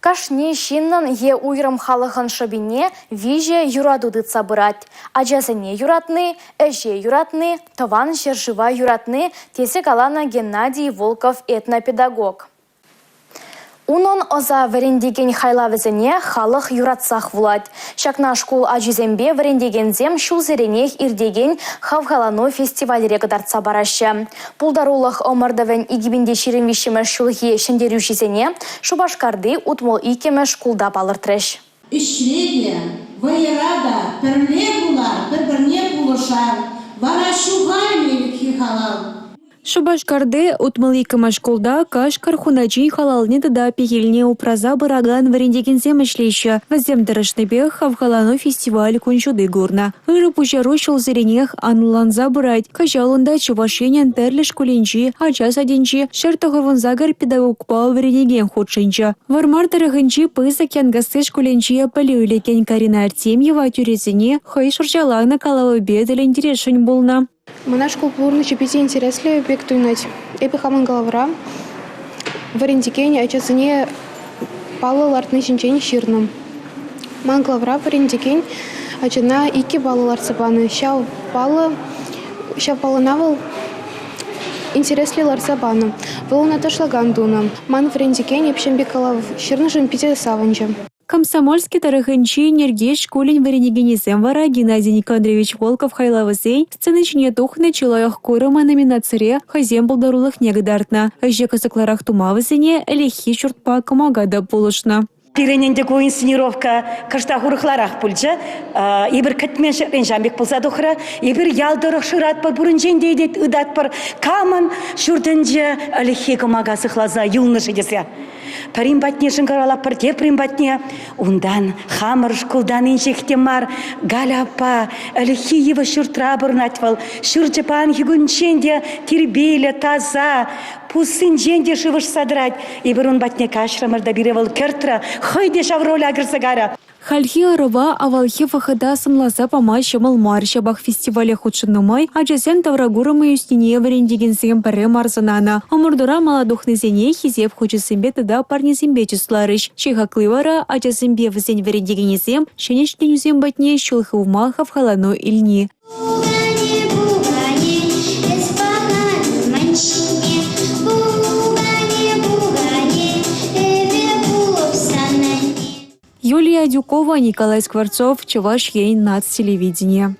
Кашни ҫыннӑн е уйрӑм халӑхӑн шӑпине виҫе юрату тытса пырать: ачасене юратни, ӗҫе юратни, тӑван ҫӗршыва юратни, тесе каланӑ Геннадий Волков этнопедагог. Унӑн ӑса вӗрентекен хайлавӗсене халӑх юратсах вулать. Ҫакна шкул ачисемпе вӗрентекенсем ҫулсеренех иртекен «Хавхалану» фестивальре кӑтартса параҫҫӗ. Пултарулӑх ӑмӑртӑвӗн 2023 ҫулхи ҫӗнтерӳҫисене Шупашкарти 62-мӗш шкулта палӑртрӗҫ. Ӗҫре те, вӑйӑра та пӗрле пулар, пӗр-пӗрне пулӑшар, вара ҫухалмӗ ӗлӗкхи халал. Шупашкарти 62-мӗш шкулта Кашкӑр Хуначин халалне тата пехилне упраса пыракан вӗрентекенсем ӗҫлеҫҫӗ. Вӗсем тӑрӑшнипех «Хавхалану» фестиваль кун ҫути курнӑ. Ырӑ пуҫару ҫулсеренех анлӑланса пырать. Кӑҫал унта Чӑваш Енӗн тӗрлӗ шкулӗнчи, ача садӗнчи 198 педагогпа вӗренекен хутшӑнчӗ. Вӑрмар тӑрӑхӗнчи Пысӑк Янкасси шкулӗнче пӗлӳ илекен Карина Артемьева тӳресене хӑй шӑрҫаланӑ калавӗпе тӗлӗнтересшӗн пулнӑ. Мана шкул пурнӑҫӗ питӗ интереслӗ пек туйӑнать. Эпӗ хамӑн калавра вӗрентекен ачасене паллӑ лартни ҫинчен ҫырнӑ. Ман калавра вӗрентекен ачана иккӗ паллӑ лартса панӑ. Ҫав паллӑ ҫав паллӑна вӑл интереслӗ лартса панӑ. Вӑл ӑна ташлакан тунӑ. Ман вӗрентекен эп ҫын пек калав ҫырнӑшӑн питӗ савӑнчӗ. Комсомольски тӑрӑхӗнчи Нӗркеҫ шкулӗн вӗренекенӗсем вара Геннадий Никандрович Волков хайлавӗсен сцена ҫине тухнӑ чи лайӑх курӑмӗ номинацире хӑйсен пултарулӑхне кӑтартнӑ. Ӗҫе кӑсӑклӑрах тума вӗсене ӗлӗкхи ҫуртпа кӑмака та пулӑшнӑ. Пирӗн ӗнтӗ ку инсценировка кӑштах урӑхларах пулчӗ. Эпир кӗтмен ҫӗртен ҫавӑн пек пулса тухрӗ. Эпир ял тӑрӑх шыратпӑр, пуринчен те ыйтатпӑр. Камӑн ҫуртӗнче ӗлӗкхи кӑмака сыхласа юлнӑ-ши тесе. Пӗрин патне шӑнкӑравлатпӑр, теприн патне. Унтан хамӑр шкултан инҫех те мар Галя аппа ӗлӗкхи йывӑҫ ҫуртра пурӑнать вӑл. Ҫурчӗ паянхи кунччен те тирпейлӗ, таса, пуссинчен те шыв ӑшса тӑрать. Эпир ун патне каҫрӑмӑр та пире вӑл кӗртрӗ, хӑй те ҫав роле кӗрсе кайрӗ. Хальхи ӑрӑва авалхи вӑхӑта сӑнласа пама ҫӑмӑл мар. Ҫапах фестивале хутшӑннӑ май ачасен тавракурӑмӗ ӳснине вӗрентекенсем пӗрре мар сӑнанӑ. Ӑмӑртура мала тухнисене Хисеп хучӗсемпе тата парнесемпе чысларӗҫ. Чи хакли вара – ачасемпе вӗсен вӗрентекенӗсем ҫӗнӗ ҫитӗнӳсем патне ҫул хывма хавхалану илни. Пукане, пукане, эс пӑхан ман ҫине. Пукане, пукане, эпӗ пулӑп сан анне. Юлия Адюкова, Николай Скворцов, Чӑваш Ен наци телевиденийӗ.